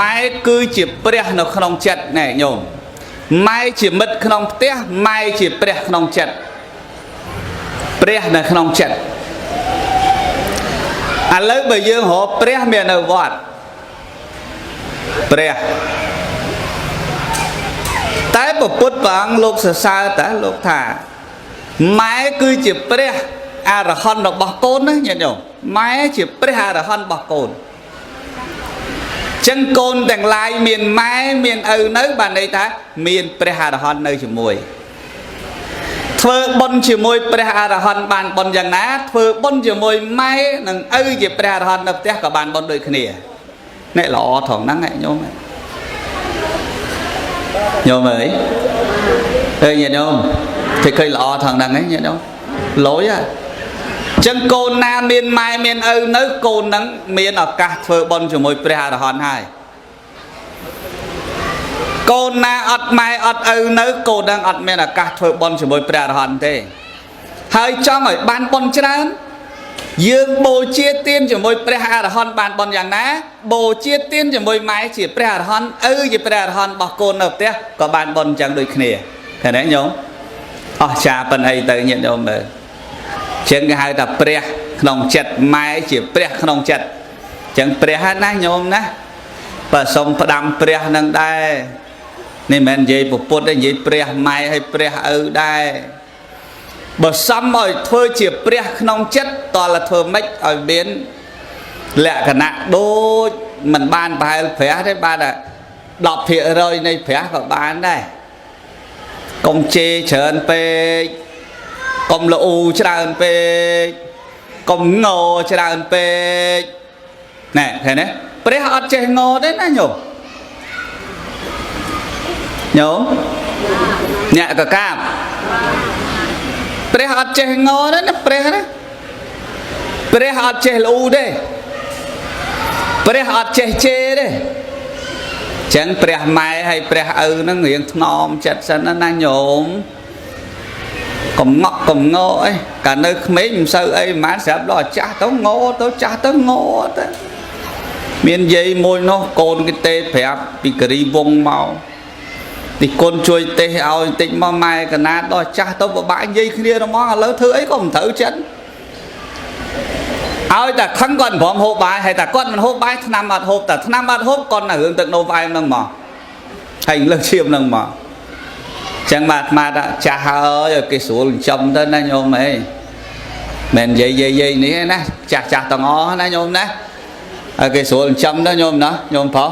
ម៉ែគឺជាព្រះនៅក្នុងចិត្តណែញោមម៉ែជាមិត្តក្នុងផ្ទះម៉ែជាព្រះក្នុងចិត្តព្រះនៅក្នុងចិត្តឥឡូវបើយើងរកព្រះមាននៅវត្តព្រះតែពុទ្ធព្រះអង្គលោកសរសើរតើលោកថាម៉ែគឺជាព្រះអរហន្តរបស់កូនណាញាតិញោមម៉ែជាព្រះអរហន្តរបស់កូនចឹងកូនទាំងឡាយមានម៉ែមានឪនៅបានន័យថាមានព្រះអរហន្តនៅជាមួយធ្វើបុណ្យជាមួយព្រះអរហន្តបានបុណ្យយ៉ាងណាធ្វើបុណ្យជាមួយម៉ែនិងឪជាព្រះអរហន្តនៅផ្ទះក៏បានបុណ្យដូចគ្នាអ្នកល្អថងហ្នឹងញោមញោមអើយអើយញាតិញោមគេឃើញល្អថងហ្នឹងឯងញាតិញោមលយហ่ะចឹងកូនណាមានម៉ែមានឪនៅកូនហ្នឹងមានឱកាសធ្វើបុណ្យជាមួយព្រះអរហន្តហើយកូនណាអត់ម៉ែអត់ឪនៅកូនហ្នឹងអត់មានឱកាសធ្វើបុណ្យជាមួយព្រះអរហន្តទេហើយចង់ឲ្យបានបុណ្យច្រើនយើងបូជាទានជាមួយព្រះអរហន្តបានបុណ្យយ៉ាងណាបូជាទានជាមួយម៉ែជាព្រះអរហន្តឪជាព្រះអរហន្តរបស់កូននៅផ្ទះក៏បានបុណ្យចឹងដូចគ្នាឃើញទេញោមអស្ចារ្យប៉ុណ្ណីទៅញាតិញោមមើលចឹងគេហៅថាព្រះក្នុងចិត្តម៉ែជាព្រះក្នុងចិត្តចឹងព្រះណាញោមណាបើសុំផ្ដាំព្រះនឹងដែរនេះមិនមែននិយាយពុទ្ធទេនិយាយព្រះម៉ែហើយព្រះឪដែរបើសំឲ្យធ្វើជាព្រះក្នុងចិត្តតើធ្វើម៉េចឲ្យមានលក្ខណៈដូចមិនបានប្រហែលព្រះទេបានតែ10%នៃព្រះក៏បានដែរកុំជេរច្រើនពេកកុំលូច្រើនពេកកុំងច្រើនពេកណែឃើញទេព្រះអត់ចេះងទេណាញោមញោមអ្នកកកាបព្រះអត់ចេះងទេណាព្រះណាព្រះអត់ចេះលូទេព្រះអត់ចេះជេរទេចឹងព្រះម៉ែហើយព្រះឪហ្នឹងរៀងថ្នមចិត្តសិនណាញោមកុំងក់កុំងអីកាលនៅក្មេងមិនសូវអីប្រហែលស្រាប់ដល់ចាស់ទៅងទៅចាស់ទៅងទៅមានយាយមួយនោះកូនគេទេប្រាប់ពីគិរីវងមកទីគុណជួយទេសឲ្យបន្តិចមកម៉ែកណាដល់ចាស់ទៅពិបាកនិយាយគ្នាហ្មងឥឡូវធ្វើអីក៏មិនត្រូវចិត្តឲ្យតែខឹងគាត់មិនព្រមហូបបាយហើយតែគាត់មិនហូបបាយថ្នាំអត់ហូបតែថ្នាំអត់ហូបគាត់នៅរឿងទឹកនោមផ្អែមហ្នឹងមកហើយលើសឈាមហ្នឹងមកចឹងបាទអាត្មាថាចាស់ហើយឲ្យគេស្រួលចិញ្ចឹមទៅណាញោមអីមិននិយាយយាយយាយនេះណាចាស់ចាស់ទាំងអស់ណាញោមណាឲ្យគេស្រួលចិញ្ចឹមទៅញោមណាញោមប្រុស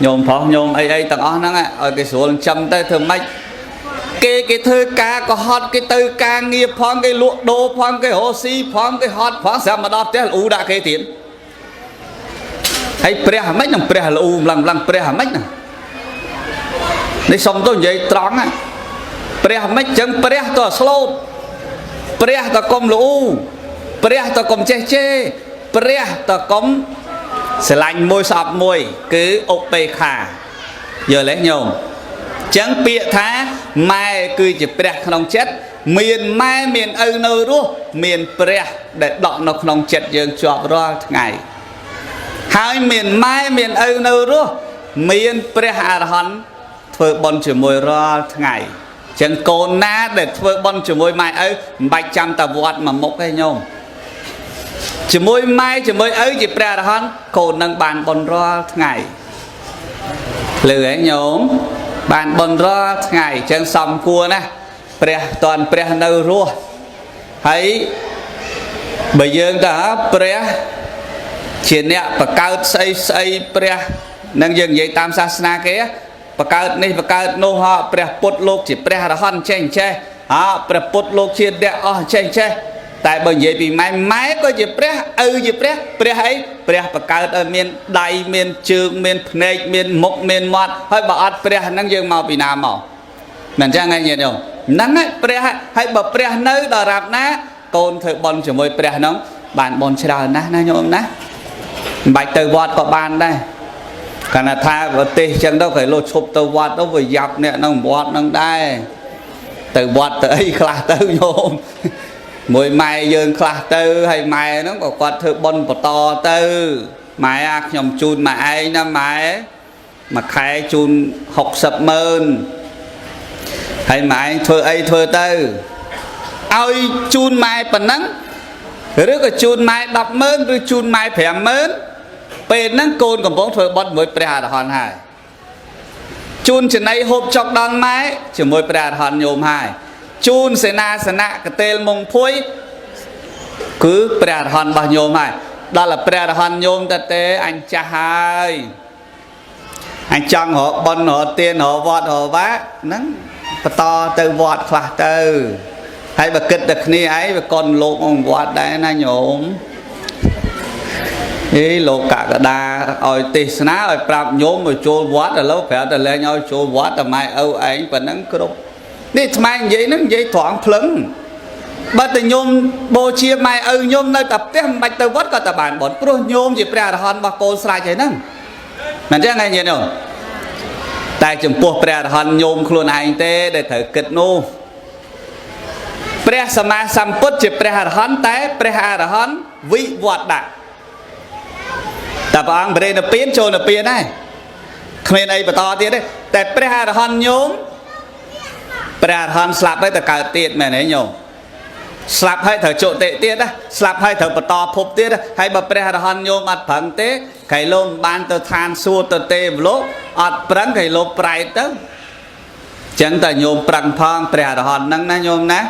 ញោមប្រុសញោមអីអីទាំងអស់ហ្នឹងឲ្យគេស្រួលចិញ្ចឹមទៅធ្វើម៉េចគេធ្វើការក៏ហត់គេទៅការងារផងគេលក់ដូរផងគេរកស៊ីផងគេហត់ផងស្រាប់មកដល់ផ្ទះលូដាក់គេទៀតហើយព្រះហ្មិចនឹងព្រះលូម្លឹងម្លឹងព្រះហ្មិចណានេះសុំទៅនិយាយត្រង់ណាព្រះហ្មិចចឹងព្រះទៅស្លូតព្រះទៅកុំលូព្រះទៅកុំចេះជេរព្រះទៅកុំស្រឡាញ់មួយស្អប់មួយគឺឧបេក្ខាយល់ទេញោមចឹងពាក្យថាម៉ែគឺជាព្រះក្នុងចិត្តមានម៉ែមានឪនៅរស់មានព្រះដែលដក់នៅក្នុងចិត្តយើងជាប់រាល់ថ្ងៃហើយមានម៉ែមានឪនៅរស់មានព្រះអរហន្តធ្វើបុណ្យជាមួយរាល់ថ្ងៃចឹងកូនណាដែលធ្វើបុណ្យជាមួយម៉ែឪមិនបាច់ចាំតែវត្តមួយមុខទេញោមជាមួយម៉ែជាមួយឪជាព្រះអរហន្តកូននឹងបានបុណ្យរាល់ថ្ងៃលឺហ៎ញោមបានបុណ្យរាល់ថ្ងៃចឹងសំគួរណាស់ព្រះតនព្រះនៅរស់ហើយបើយើងទៅព្រះជាអ្នកបង្កើតស្អីស្អីព្រះនឹងយើងនិយាយតាមសាសនាគេបង្កើតនេះបង្កើតនោះហ៎ព្រះពុទ្ធលោកជាព្រះអរហន្តចេះចេះហ៎ព្រះពុទ្ធលោកជាអ្នកអស់ចេះចេះតែបើនិយាយពីម៉ែម៉ែក៏ជាព្រះឪជាព្រះព្រះអីព្រះបង្កើតឲ្យមានដៃមានជើងមានភ្នែកមានមុខមានមាត់ហើយបើអត់ព្រះហ្នឹងយើងមកពីណាមកមិនអញ្ចឹងឯងញាតិញោមហ្នឹងហើយព្រះហើយបើព្រះនៅដល់រាប់ណាកូនធ្វើបុណ្យជាមួយព្រះហ្នឹងបានបុណ្យច្រើនណាស់ណាញោមណាមិនបាច់ទៅវត្តក៏បានដែរកាលណាថាប្រទេសអញ្ចឹងទៅគេលោឈប់ទៅវត្តទៅវាយ៉ាប់អ្នកហ្នឹងវត្តហ្នឹងដែរទៅវត្តទៅអីខ្លះទៅញោមមួយម៉ែយើងខ្លះទៅហើយម៉ែហ្នឹងក៏គាត់ធ្វើបុណ្យបន្តទៅ ម៉ែអាខ្ញុំជូនម៉ែឯងណាម៉ែមួយខែជូន60ម៉ឺនហើយម៉ែឯងធ្វើអីធ្វើទៅឲ្យជូនម៉ែប៉ុណ្ណឹងឬក៏ជូនម៉ែ100000ឬជូនម៉ែ50000ពេលហ្នឹងកូនកំពុងធ្វើបុណ្យមួយព្រះអរហន្តហើយជូនចំណីហូបចុកដល់ម៉ែជាមួយព្រះអរហន្តញោមហើយជូនសេនាសនៈកតេលមងភួយគឺព្រះអរហន្តរបស់ញោមហើយដល់តែព្រះអរហន្តញោមទៅទេអញចាស់ហើយអញចង់រកបុណ្យរកទានរកវត្តរកវាហ្នឹងបន្តទៅវត្តខ្លះទៅហើយបើគិតតែគ្នាឯងវាកុនលោកអង្គវត្តដែរណាញោមអេលោកកកដាឲ្យទេសនាឲ្យប្រាប់ញោមឲ្យចូលវត្តឥឡូវប្រាប់តែលែងឲ្យចូលវត្តតែម៉ែឪឯងប៉ុណ្ណឹងគ្រប់នេះថ្មនិយាយហ្នឹងនិយាយត្រង់ភ្លឹងបើតែញោមបូជាម៉ែឪញោមនៅតែផ្ទះមិនបាច់ទៅវត្តក៏តែបានបុណ្យព្រោះញោមជាព្រះអរហន្តរបស់កូនស្រេចហើយហ្នឹងមិនចឹងឯងញាតិញោមតែចំពោះព្រះអរហន្តញោមខ្លួនឯងទេដែលត្រូវគិតនោះព្រះសម្មាសម្ពុទ្ធជាព្រះអរហន្តតែព្រះអរហន្តវិវត្តដាក់តែព្រះអង្គបរិនិព្វានចូលនិព្វានដែរគ្មានអីបន្តទៀតទេតែព្រះអរហន្តញោមព្រះអរហន្តស្លាប់ហើយទៅកើតទៀតមែនទេញោមស្លាប់ហើយត្រូវជុតិទៀតណាស្លាប់ហើយត្រូវបន្តភពទៀតហើយបើព្រះអរហន្តញោមអត់ប្រឹងទេកៃលោមិនបានទៅឋានសួគ៌ទៅទេវលោកអត់ប្រឹងកៃលោប្រែតទៅចឹងតែញោមប្រឹងផងព្រះអរហន្តហ្នឹងណាញោមណា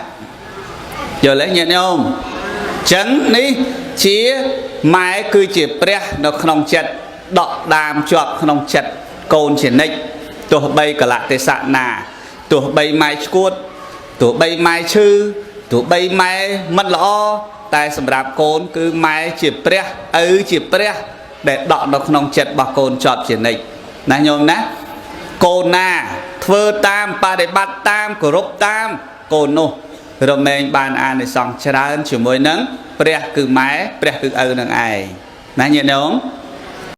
យល់ទេញាតិញោមចឹងនេះជាម៉ែគឺជាព្រះនៅក្នុងចិត្តដកដាមជាប់ក្នុងចិត្តកូនជានិច្ចទោះបីកលៈទេសៈណាទោះបីម៉ែឈួតទោះបីម៉ែឈឺទោះបីម៉ែមិនល្អតែសម្រាប់កូនគឺម៉ែជាព្រះឪជាព្រះដែលដកនៅក្នុងចិត្តរបស់កូនជាប់ជានិច្ចណាញោមណាកូនណាធ្វើតាមបដិបត្តិតាមគោរពតាមកូននោះរមែងបានអានិសង្សច្រើនជាមួយនឹងព្រះគឺម៉ែព្រះគឺឪនឹងឯងណាញាតិញោម